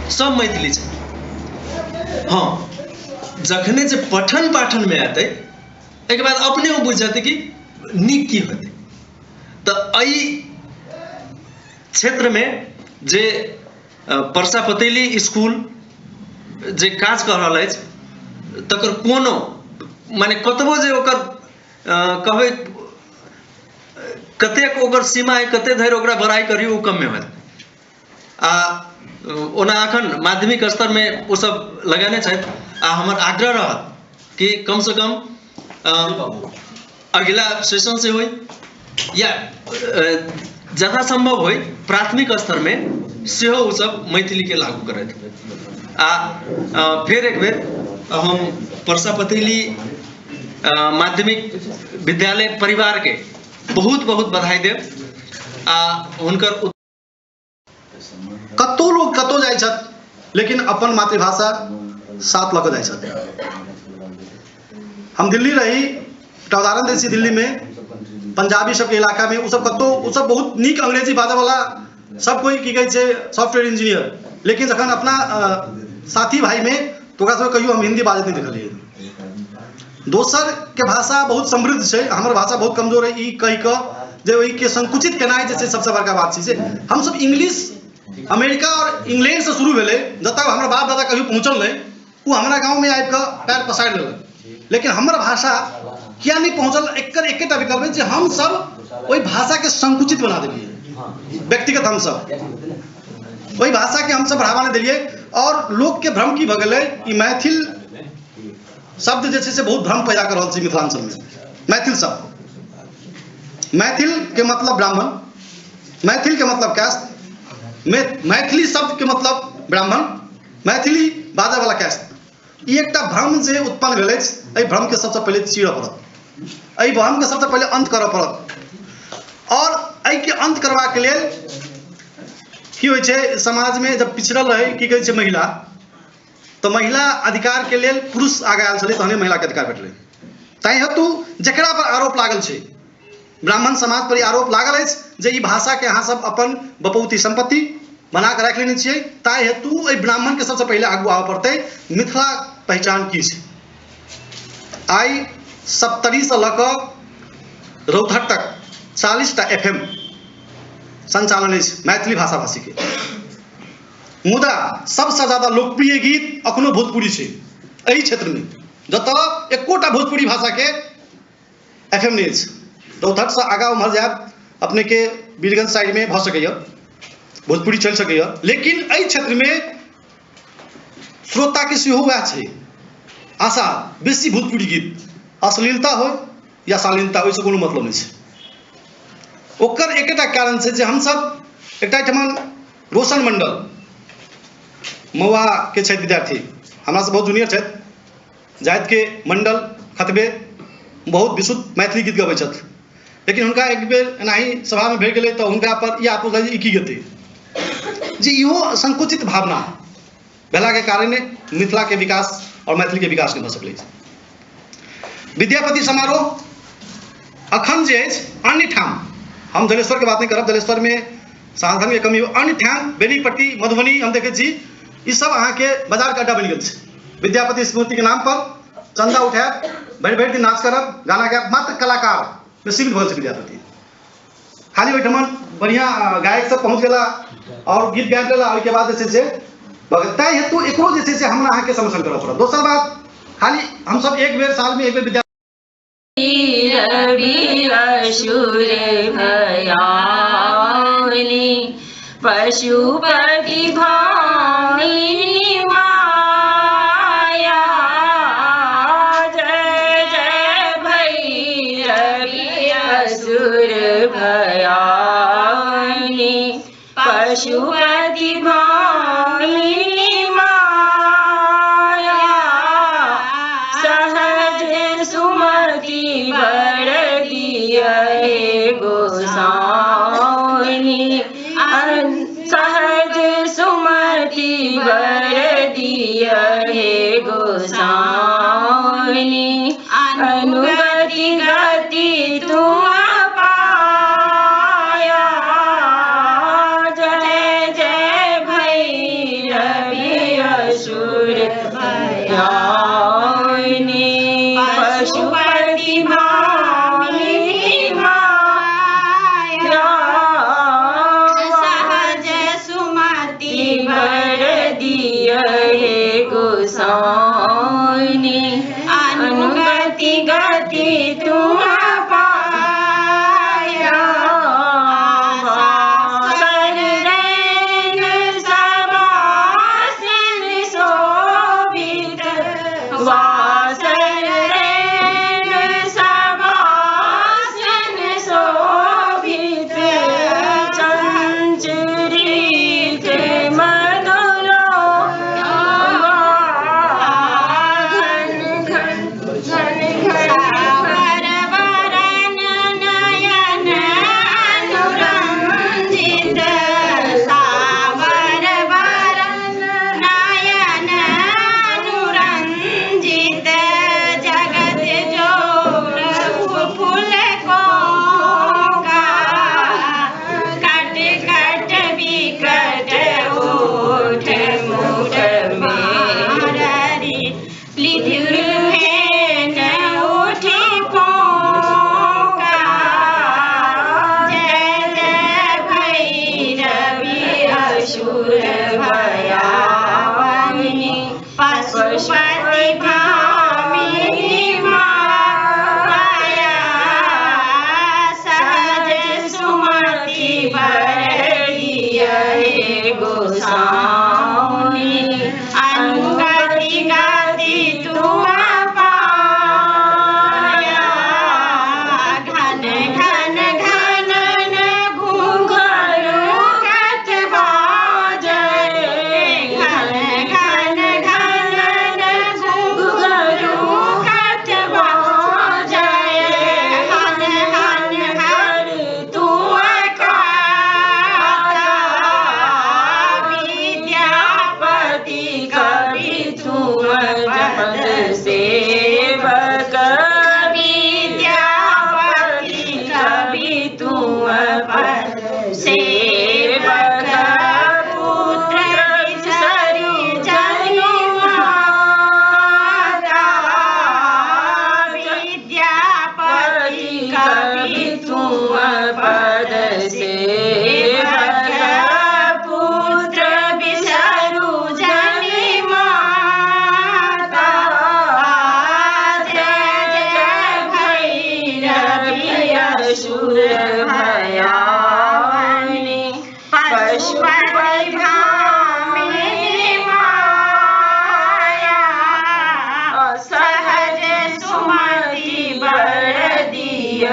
सब मैथिली छै। हँ, जखने जे पठन पाठनमे एतै, एहिके बाद अपने ओ बुझि जेतै कि नीक की होतै। तऽ एहि क्षेत्रमे जे परसा पतैली इसकुल जे काज कऽ रहल अछि, तकर कोनो मने कतबो जे ओकर कहबै, कतेक ओकर सीमा अइ, कतेक धरि ओकरा बड़ाइ करी, ओ कमे होयत। आ ओना एखन माध्यमिक स्तरमे ओसभ लगेने छथि, आ हमर आग्रह रहत कि कमसँ कम अगिला सेशन से होइ या यथासम्भव होइ, प्राथमिक स्तरमे सेहो ओसभ मैथिलीके लागू करथि। आ फेर एक बेर हम परसा पतैली माध्यमिक विद्यालय परिवारके बहुत बहुत बधाई देब आ हुनकर। कतहु लोक कतहु जाइ छथि, लेकिन अपन मातृभाषा साथ लऽ कऽ जाइ छथि। हम दिल्ली रही, एकटा उदाहरण दै छी। दिल्लीमे पंजाबी सबके इलाकामे ओसब कतहु, ओसब बहुत नीक अंग्रेजी बाजऽवला सब कोइ, की कहै छै, सॉफ्टवेयर इंजीनियर, लेकिन जखन अपना साथी भाइमे तऽ ओकरा सबके कहियो हम हिन्दी बाजैत नहि देखलियै। दोसरके भाषा बहुत समृद्ध छै, हमर भाषा बहुत कमजोर अइ, ई कहि कऽ जे ओहिके संकुचित केनाइ जे छै सबसँ बड़का बात छै। जे हमसब इंग्लिश अमेरिका आओर इंग्लैंडसँ शुरू भेलै, जतऽ हमर बाप दादा कहियो पहुँचल नहि, ओ हमरा गाँवमे आबि कऽ पैर पसारि लेलक, लेकिन हमर भाषा किया नहि पहुँचल? एकर एकेटा विकल्प अछि जे हमसब ओहि भाषाके संकुचित बना देलियै। व्यक्तिगत हमसब ओहि भाषाके हमसब बढ़ावा नहि देलियै, आओर लोकके भ्रम की भऽ गेलै, ई मैथिल शब्द जे छै से बहुत भ्रम पैदा कऽ रहल छै मिथिलाञ्चलमे। मैथिल शब्द, मैथिलके मतलब ब्राह्मण, मैथिलके मतलब कास्ट, मैथिली शब्दके मतलब ब्राह्मण, मैथिली बाजयवला कास्ट, ई एकटा भ्रम जे उत्पन्न भेल अछि, एहि भ्रमके सबसँ पहिले चीरऽ पड़त, एहि भ्रमके सबसँ पहिले अन्त करऽ पड़त। आओर एहिके अन्त करबाक लेल की होइ छै, समाजमे जब पिछड़ल रहै, की कहै छै, महिला, तऽ महिला अधिकारके लेल पुरुष आगाँ आयल छलै, तहने महिलाके अधिकार भेटलै। ताहि हेतु जकरा पर आरोप लागल छै, ब्राह्मण समाज पर ई आरोप लागल अछि जे ई भाषाके अहाँ सब अपन बपौती सम्पत्ति बना कऽ राखि लेने छियै, ताहि हेतु एहि ब्राह्मणके सबसँ पहिले आगू आबऽ पड़तै। मिथिला पहिचान की छै? आइ सप्तरीसँ लऽ कऽ रौतहट तक 40टा एफ एम सञ्चालन अछि मैथिली भाषा भाषीके, मुदा सबसँ ज्यादा लोकप्रिय गीत अखनो भोजपुरी छै एहि क्षेत्रमे, जतऽ एकोटा भोजपुरी भाषाके एफ एम नहि अछि। रौतहटसँ आगाँ उम्हर जायब, अपनेके वीरगंज साइडमे भऽ सकैए भोजपुरी चलि सकैए, लेकिन एहि क्षेत्रमे श्रोताके सेहो वएह छै आशा, बेसी भोजपुरी गीत, अश्लीलता होइ या शालीनता, ओहिसँ कोनो मतलब नहि छै। ओकर एकेटा कारण छै जे हमसब एकटा एहिठमा रोशन मंडल महुआके छथि विद्यार्थी, हमरासँ बहुत जूनियर छथि, जातिके मंडल खतबे, बहुत विशुद्ध मैथिली गीत गबै छथि, लेकिन हुनका एक बेर एनाही सभामे भेट गेलै तऽ हुनका पर ई आक्रोश जे ई की गेतै, जे इहो संकुचित भावना भेलाके कारण मिथिलाके विकास आओर मैथिलीके विकास नहि भऽ सकलै। विद्यापति समारोह अखन जे अछि अन्य ठाम, हम जलेश्वरके बात नहि करब, जलेश्वरमे साधनके कमी, अन्य ठाम बेनीपट्टी मधुबनी हम देखै छी, ई सब अहाँके बाजारके अड्डा बनि गेल छै। विद्यापति स्मृतिके नाम पर चन्दा उठायब, भरि भरि दिन नाच करब, गाना गायब, मात्र कलाकारमे सीमित भऽ गेल छै विद्यापति। खाली ओहिठमा बढ़िआँ गायक सब पहुँच गेला आओर गीत गाबि लेला, ओहिके बाद जे छै से ताहि हेतु एकरो जे छै से हमरा अहाँके समर्थन करऽ पड़त। दोसर बात, खाली हमसब एक बेर सालमे एक बेर विद्या असुर भयाउनि पशुपति भामिनी माया, जय जय भैरवी असुर भयाउनि पशुपति भामिनी माया, सहज सुमति बर दिय गोसाउनि, सहज सुमति बर दिय हे गोसाउनि, अनुगति गति तुम पाया, जय जय भैरवी। भयाउनि पशुपति भामिनी माया सहज सुमति बर दिय हे गोसाउनि अनुगति गति तुम पाया वासर रैन सवासिन शोभित वासर रैन सवासिन शोभित चंचरीत मधुरो घन घन घन घन सावर वरन नयन अनुरंजित सावर वरन नयन अनुरंजित जगत जो प्रभु फूल को कट कट विकट ओठ मुठ मारी लिधुर फेन उठी पोका जय जय भैरवी असुर भयावनी पशुपति भामिनी माया सहज सुमति बर दिय हे गोसाउनि अनुगति गति तुम पाया घन घन घन घुंघरू कत बाजे घन घन घन घुंघरू कत बाजे हन हन हर तुम काता विद्यापति कवि तुम जपत सेवक विद्यापति कवि तुम पद सेवक पुत्र बिसरि जनु माता विद्यापति कवि तुम पद सेवक पुत्र बिसरु जनि माता जय जय भैरवी असुर भयाउनि पशुपति भामिनी माया सहज सुमति बर दिय